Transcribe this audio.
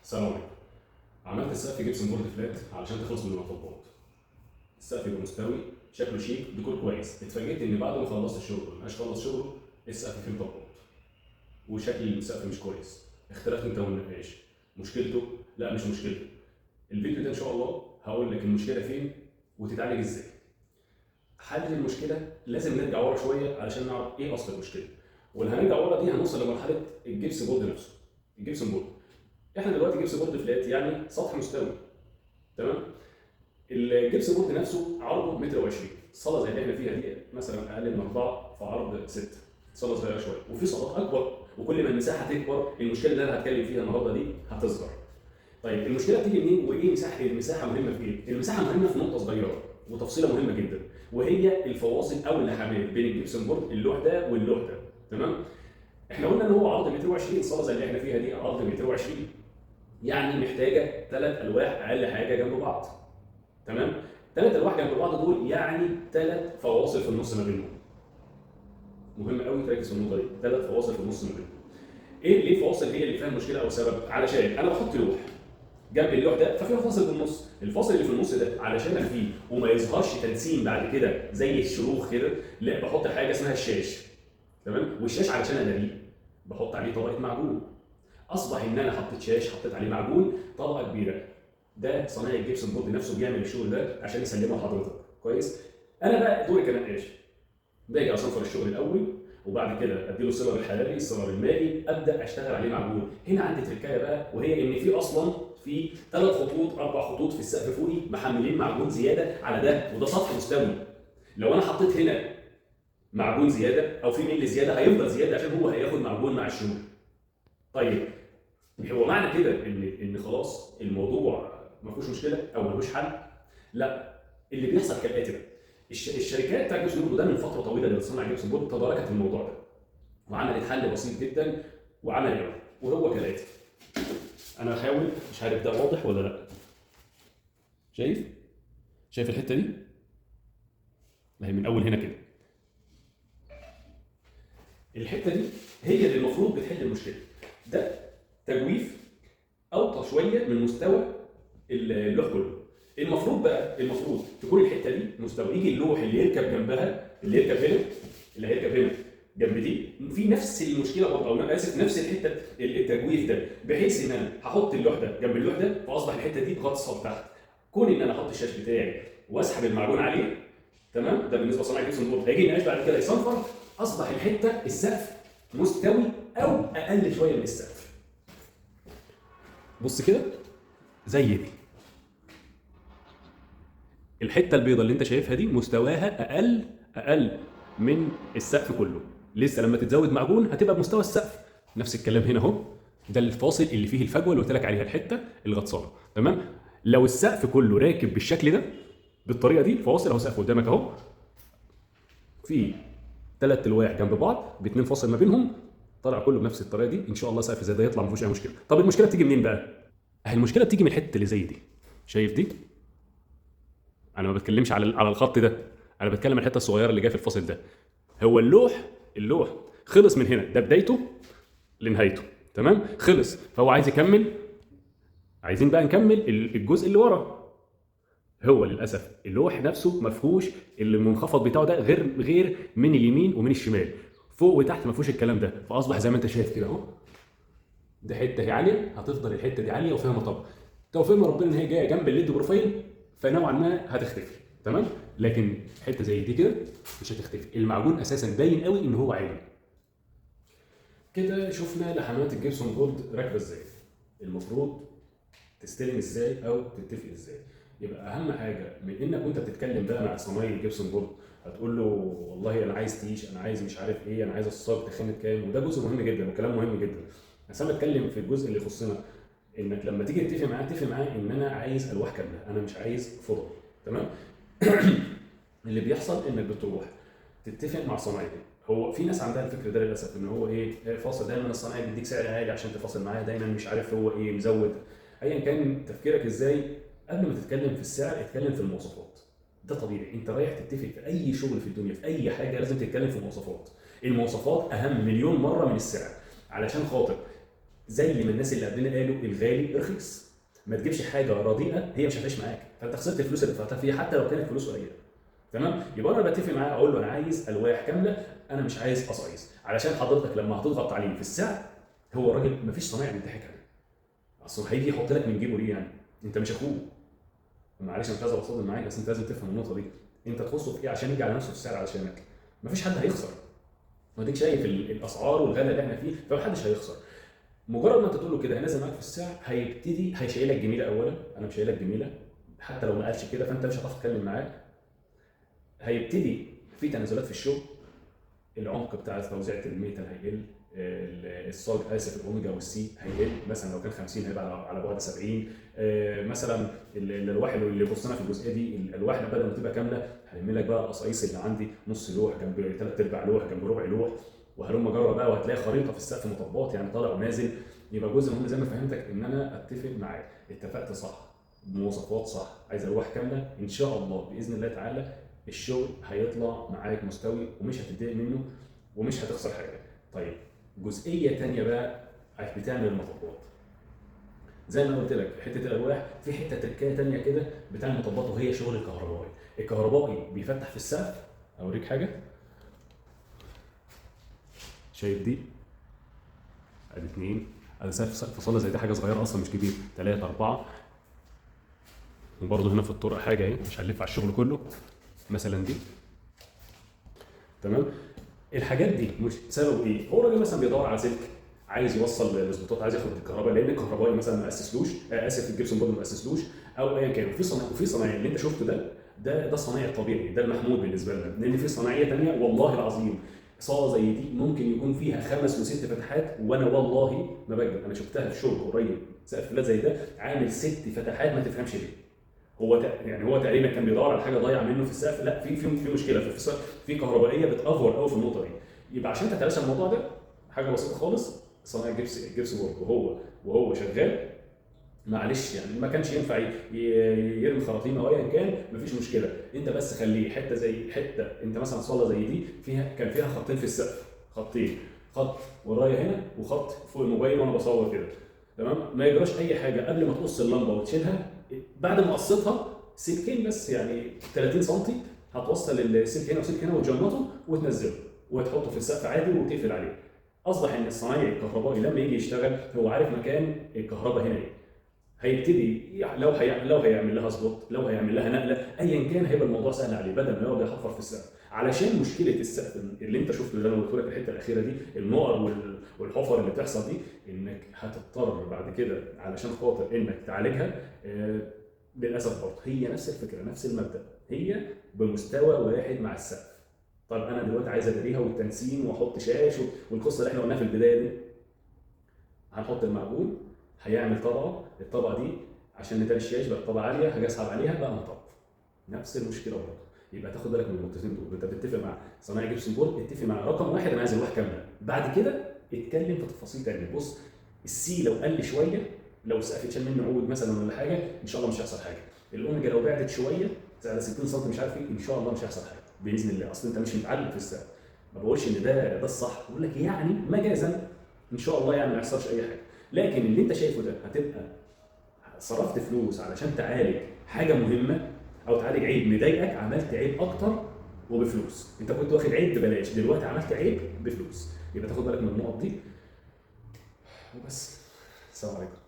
السلام عليكم. عملت السقف gypsum board flat علشان تخلص من المطبات. السقف يبقى مستوي، شكله شيك، ديكور كويس. اتفاجئت ان بعد ما خلصت الشغل والنقاش خلص شغله، السقف فيه مطبات وشكل السقف مش كويس. اختلفت انت والنقاش. مشكلته؟ لا مش مشكلته. الفيديو ده ان شاء الله هقول لك المشكلة فين وتتعالج ازاي. حل المشكلة لازم نرجع ورا شوية علشان نعرف ايه اصل المشكلة. واللي هنرجع ورا دي هنوصل لمرحلة ال gypsum board نفسه. ال gypsum board احنا دلوقتي gypsum board flat يعني سطح مستوي، تمام؟ ال gypsum board نفسه عرضه 1.20 متر، صاله زي اللي احنا فيها دي مثلا اقل من 4 في عرض 6، صاله صغيرة شوية، وفي صالات اكبر، وكل ما المساحة تكبر المشكلة اللي انا هتكلم فيها النهارده دي هتظهر. طيب المشكلة بتيجي منين وايه مساحة المساحة مهمة في ايه؟ المساحة مهمة في نقطة صغيرة وتفصيله مهمة جدا، وهي الفواصل او اللحامات بين ال gypsum board اللوح ده واللوح ده، تمام؟ احنا قلنا ان هو عرض 1.20 متر، صاله زي اللي احنا فيها دي عرض 1.20 متر، يعني محتاجه 3 الواح اقل حاجة جنب بعض، تمام؟ 3 الواح جنب بعض دول يعني 3 فواصل في النص ما بينهم. مهم قوي تركز في النقطة دي، 3 فواصل في النص ما بينهم. ايه ليه الفواصل هي اللي فيها المشكلة او سبب؟ علشان انا بحط لوح جنب اللوح ده ففي فاصل في النص، الفاصل اللي في النص ده علشان اخفيه وما يظهرش تنسيم بعد كده زي الشروخ كده، لا بحط حاجة اسمها الشاش، تمام؟ والشاش علشان ادارية بحط عليه طبقه معجون. اصبح ان انا حطيت شاش، حطيت عليه معجون طبقه كبيرة. ده صنايعي ال gypsum board نفسه بيعمل الشغل ده عشان يسلمه لحضرتك، كويس؟ انا بقى دوري كنقاش باجي اصنفر الشغل الاول، وبعد كده اديله ال sealer الحراري، ال sealer المائي، ابدا اشتغل عليه معجون. هنا عندي تركايه بقى، وهي ان في اصلا في 3 خطوط 4 خطوط في السقف فوقي محملين معجون زيادة على ده، وده سطح مستوي. لو انا حطيت هنا معجون زيادة او في ميل زيادة هيفضل زيادة عشان هو هياخد معجون مع الشغل. طيب هو معنى كده ان خلاص الموضوع ما فيهوش مشكلة او ملوش حل؟ لا، اللي بيحصل كالاتي بقى. الشركات بتاع gypsum board ده من فترة طويلة اللي بتصنع gypsum board تداركت الموضوع ده وعملت حل بسيط جدا وعمل ايه، وهو كالاتي. انا هحاول، مش عارف ده واضح ولا لا. شايف الحتة دي؟ ما هي من اول هنا كده. الحتة دي هي اللي المفروض بتحل المشكلة. ده تجويف اوطى شوية من مستوى اللوح كله. المفروض بقى، المفروض تكون الحتة دي مستوى، يجي اللوح اللي يركب جنبها، اللي يركب هنا، اللي هيركب هنا جنب دي، في نفس المشكلة برضه، او انا اسف نفس الحتة التجويف ده، بحيث ان انا هحط اللوح ده جنب اللوح ده فاصبح الحتة دي غطسه لتحت. كون ان انا احط الشاش بتاعي واسحب المعجون عليه، تمام؟ ده بالنسبة لصناعة gypsum board. هيجي النقاش بعد كده يصنفر، اصبح الحتة السقف مستوي او اقل شوية من السقف. بص كده زي دي، الحتة البيضاء اللي انت شايفها دي مستواها اقل من السقف كله. لسه لما تتزود معجون هتبقى بمستوى السقف. نفس الكلام هنا اهو، ده الفاصل اللي فيه الفجوة اللي قلت لك عليها، الحتة الغطسانه، تمام؟ لو السقف كله راكب بالشكل ده بالطريقة دي، فاصل اهو، سقف قدامك اهو، في 3 الواح جنب بعض ب2 فاصل ما بينهم، طالع كله بنفس الطريقة دي، ان شاء الله سقف زي ده يطلع ما فيهوش اي مشكلة. طب المشكلة بتيجي منين بقى؟ اهي المشكلة بتيجي من الحتة اللي زي دي. شايف دي؟ انا ما بتكلمش على الخط ده، انا بتكلم على الحتة الصغيرة اللي جاية في الفاصل ده. هو اللوح خلص من هنا، ده بدايته لنهايته، تمام؟ خلص، فهو عايز يكمل. عايزين بقى نكمل الجزء اللي ورا. هو للاسف اللوح نفسه ما فيهوش اللي المنخفض بتاعه ده غير من اليمين ومن الشمال، فوق وتحت ما فيهوش الكلام ده، فاصبح زي ما انت شايف كده اهو، ده حتة هي عالية، هتفضل الحتة دي عالية وفيها مطب. توفيق من ربنا ان هي جاية جنب ال LED profile فنوعا ما هتختفي، تمام؟ لكن حتة زي دي كده مش هتختفي، المعجون اساسا باين قوي ان هو عالي. كده شفنا لحمات ال gypsum board راكبه ازاي، المفروض تستلم ازاي او تتفق ازاي. يبقى اهم حاجة من انك وانت بتتكلم بقى مع صنايعي ال gypsum board هتقول له والله انا عايز تيش، انا عايز مش عارف ايه، انا عايز الصاج تخانه كام، وده جزء مهم جدا وكلام مهم جدا. بس انا بتكلم في الجزء اللي يخصنا، انك لما تيجي تتفق معاه اتفق معاه ان انا عايز الواح كاملة، انا مش عايز فضل، تمام؟ اللي بيحصل انك بتروح تتفق مع صنايعي. هو في ناس عندها الفكر ده للاسف، ان هو ايه، فاصل دايما الصنايعي بيديك سعر عالي عشان تفاصل معاه، دايما مش عارف هو ايه مزود. ايا كان تفكيرك ازاي، قبل ما تتكلم في السعر اتكلم في المواصفات. ده طبيعي، انت رايح تتفق في اي شغل في الدنيا في اي حاجة لازم تتكلم في المواصفات. المواصفات اهم مليون مرة من السعر، علشان خاطر زي ما الناس اللي قبلنا قالوا الغالي رخيص. ما تجيبش حاجة رديئة هي مش هتعيش معاك، فانت خسرت الفلوس اللي دفعتها فيها حتى لو كانت فلوس قليله. تمام؟ يبقى انا بتفق معاه اقول له انا عايز الواح كاملة، انا مش عايز قصايص، علشان حضرتك لما هتضغط عليه في السعر هو الراجل مفيش صنايعي بيضحك عليه. اصل هيجي يحط لك من جيبه ليه يعني؟ انت مش اخوه. معلش انا مش عايز ابقى معاك، بس انت لازم تفهم النقطة دي. انت تخصه في ايه عشان يجي على نفسه في السعر علشانك؟ مفيش حد هيخسر. واديك شايف الاسعار والغلاء اللي احنا فيه، فمحدش هيخسر. مجرد ما انت تقول له كده هينزل معاك في السعر، هيبتدي هيشيلك جميلة. اولا انا مش شايلك جميلة، حتى لو ما قالش كده فانت مش هتعرف تتكلم معاه. هيبتدي في تنازلات في الشغل، العمق بتاع توزيعه ال metal هيقل، الصاج اسف ال omega وال C هيقل، مثلا لو كان 50 هيبقى على بعد 70. مثلا الالواح اللي يخصنا في الجزئية دي، الالواح بدل ما تبقى كاملة هلم لك بقى القصايص اللي عندي نص لوح جنب ثلاث ارباع لوح جنب ربع لوح وهلم جره بقى، وهتلاقي خريطة في السقف مطبات يعني طالع ونازل. يبقى جزء مهم زي ما فهمتك ان انا اتفق معاك، اتفقت صح بمواصفات صح، عايز الواح كاملة، ان شاء الله باذن الله تعالى الشغل هيطلع معاك مستوي ومش هتتضايق منه ومش هتخسر حاجة. طيب جزئية ثانية بقى بتعمل المطبات، زي ما قلت لك حتة الالواح، في حتة تركايه ثانية كده بتعمل مطبات وهي شغل الكهربائي. الكهربائي بيفتح في السقف، اوريك حاجة، شايف دي؟ ادي 2، ادي سقف صاله زي دي حاجة صغيرة اصلا مش كبير، 3 4، وبرده هنا في الطرق حاجة اهي، مش هنلف على الشغل كله مثلا دي. تمام؟ الحاجات دي مش سببه ايه؟ هو الراجل مثلا بيدور على سلك، عايز يوصل الاسبوتات، عايز ياخد الكهرباء، لان الكهربائي مثلا ما اسسلوش، اسف ال gypsum board ما اسسلوش او ايا كان. وفي صنايعي اللي انت شفته ده صنايعي طبيعي، ده المحمود بالنسبة لنا، لان في صناعية ثانية والله العظيم صاله زي دي ممكن يكون فيها 5 و6 فتحات، وانا والله ما بكذب، انا شفتها في شغل قريب سقف flat زي ده عامل 6 فتحات ما تفهمش ليه. هو يعني هو تقريبا كان بيدور على حاجة ضايعة منه في السقف، لا في في مشكلة في كهربائية بتافور قوي في النقطة دي. يبقى عشان تتلاشى الموضوع ده حاجة بسيطة خالص، صنايعي gypsum board وهو شغال، معلش يعني ما كانش ينفع يرمي خراطيم او ايا كان، مفيش مشكلة، انت بس خليه حتة زي حتة، انت مثلا صاله زي دي فيها كان فيها خطين في السقف، خطين، خط ورايا هنا وخط فوق الموبايل وانا بصور كده، تمام؟ ما يجراش اي حاجة قبل ما تقص اللمبة وتشيلها، بعد ما قصيتها سلكين بس يعني 30 سم هتوصل السلك هنا وسلك هنا وتجنطه وتنزله وتحطه في السقف عادي وتقفل عليه. اصبح ان الصنايعي الكهربائي لما يجي يشتغل هو عارف مكان الكهرباء هنا ايه، هيبتدي لو هيعمل لها spot، لو هيعمل لها نقله، ايا كان هيبقى الموضوع سهل عليه بدل ما يقعد يحفر في السقف. علشان مشكلة السقف اللي انت شفته اللي انا قلت لك الحتة الاخيرة دي، النقر والحفر اللي بتحصل دي، انك هتضطر بعد كده علشان خاطر انك تعالجها. للاسف برضه هي نفس الفكرة نفس المبدا، هي بمستوى واحد مع السقف. طب انا دلوقتي عايز اداريها والتنسيم واحط شاش والقصه اللي احنا قلناها في البداية دي، هنحط المعجون هيعمل طبقه، الطبقة دي عشان نداري الشاش بقى طبقه عالية، هاجي اسحب عليها بقى مطب. نفس المشكلة برضه. يبقى تاخد بالك من النقطتين دول، انت بتتفق مع صنايعي gypsum board، اتفق مع رقم واحد انا عايز الواح كاملة، بعد كده اتكلم في تفاصيل ثانية. بص ال C لو قل شوية، لو السقف اتشال منه عود مثلا ولا حاجة، ان شاء الله مش هيحصل حاجة. الاوميجا لو بعدت شوية على 60 سم مش عارف ايه، ان شاء الله مش هيحصل حاجة باذن الله، اصل انت مش متعلم في السقف. ما بقولش ان ده الصح، بقول لك يعني مجازا ان شاء الله يعني ما يحصلش اي حاجة. لكن اللي انت شايفه ده هتبقى صرفت فلوس علشان تعالج حاجة مهمة او تعالج عيب مضايقك، عملت عيب اكتر وبفلوس. انت كنت واخد عيب ببلاش، دلوقتي عملت عيب بفلوس. يبقى تاخد بالك من النقط دي وبس. السلام عليكم.